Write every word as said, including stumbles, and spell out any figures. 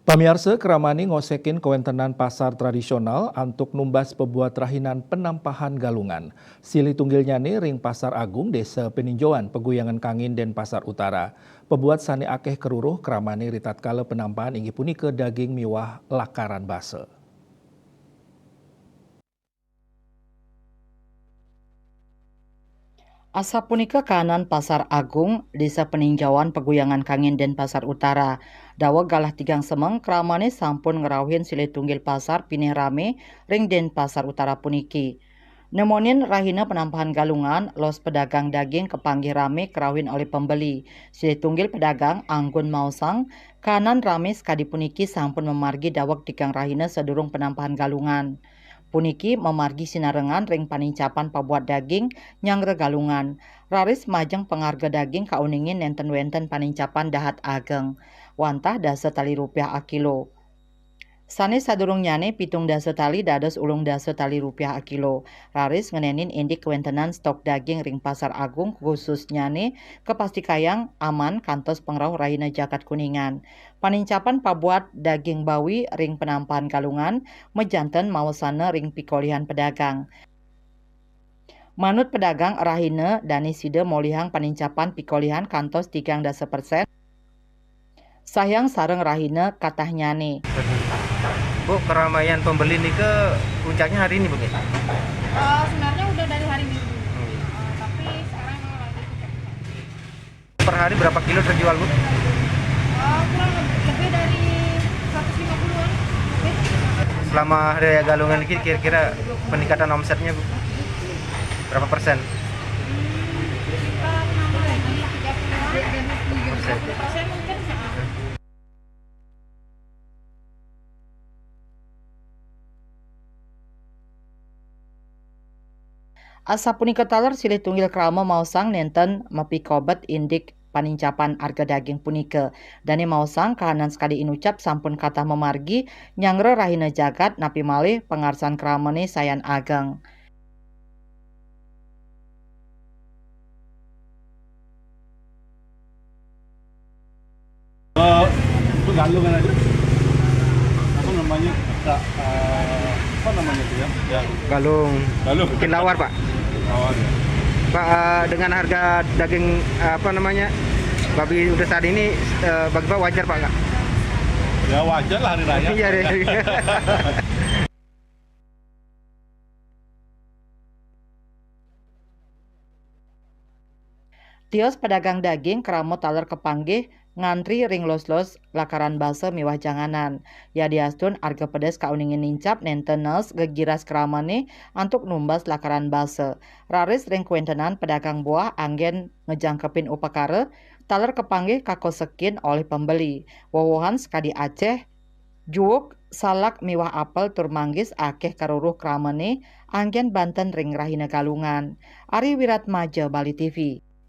Pamiarsa, kramane ngosekin kawentenan pasar tradisional antuk numbas pabuat rahinan penampahan Galungan. Silih tunggilnyane ring Pasar Agung, Desa Peninjauan, Paguyangan Kangin, Denpasar Utara. Pabuat sane akeh karuruh kramane ritatkala penampahan inggih punika daging miwah lakaran basa. Asapunika kahanan Pasar Agung, Desa Peninjauan, Paguyangan Kangin, Denpasar Utara. Daweg galah tigang semeng kramane sampun ngrauhin silih tunggil pasar pinih rame ring Denpasar Utara puniki. Nemonin rahina penampahan Galungan, los pedagang daging kapanggih rame karauhin olih pembeli. Silih tunggil pedagang anggun maosang, kahanan rame sakadi puniki sampun mamargi daweg tigang rahina sadurung penampahan Galungan. Puniki mamargi sinarengan ring panincapan pabuat daging nyanggra Galungan. Raris majeng pangarga daging kauningin nenten wenten panincapan dahat ageng, wantah dasa tali rupiah akilo. Sane sadurungnyane pitung dasa tali dados ulung dasa tali rupiah akilo. Raris ngenenin indik kawentenan stok daging ring Pasar Agung, khususnyane kapastikayang aman kantos pangrauh rahina Jagat Kuningan. Panincapan pabuat daging bawi ring penampahan Galungan majanten mawasana ring pikolihan pedagang. Manut pedagang, rahina dane sida molihang panincapan pikolihan kantos tigang dasa persen, sahyang sareng rahina katahnyane. Bu, keramaian pembeli nika puncaknya hari ini, Bu, nggih? Eh, sebenarnya udah dari hari Minggu. Hmm. Eh, tapi sekarang emang lagi puncak. Per hari berapa kilo terjual, Bu? Eh, kurang lebih, lebih dari seratus lima puluhan lebih. Selama Hari Raya Galungan ini kira-kira peningkatan omsetnya, Bu, berapa persen? Hmm, sekitar enam puluh, tiga puluhan. Persen. Tiga puluh persen mungkin. Asapunika taler silih tunggil krama maosang nenten mapikobet indik panincapan arga daging punika. Dane maosang kahanan sakadi inucap sampun katah mamargi nyanggra rahina Jagat, napi malih pangarsan kramane sayan ageng. Eh, itu Galungan aja. Apa namanya? Tak, eh, apa namanya itu ya? Ya. Galung. Galung. Bikin lawar, Pak. Lawar, ya. Pak, eh, dengan harga daging, eh, apa namanya, babi udah saat ini, eh, bagi Pak wajar, Pak, nggak? Ya, wajar lah hari raya. Iya, deh. Tios pedagang daging krama taler kapanggih ngantri ring los-los lakaran basa miwah janganan. Yadiastun arga pedes kauningin nincap nenten naes gegiras kramane antuk numbas lakaran basa. Raris ring kawentenan pedagang buah anggen ngejangkepin upakara, taler kapanggih kakosekin olih pembeli. Wowohan sakadi aceh, juuk, salak miwah apel tur manggis akeh karuruh kramane anggen banten ring rahina Galungan. Ari Wiratmaja, Bali T V.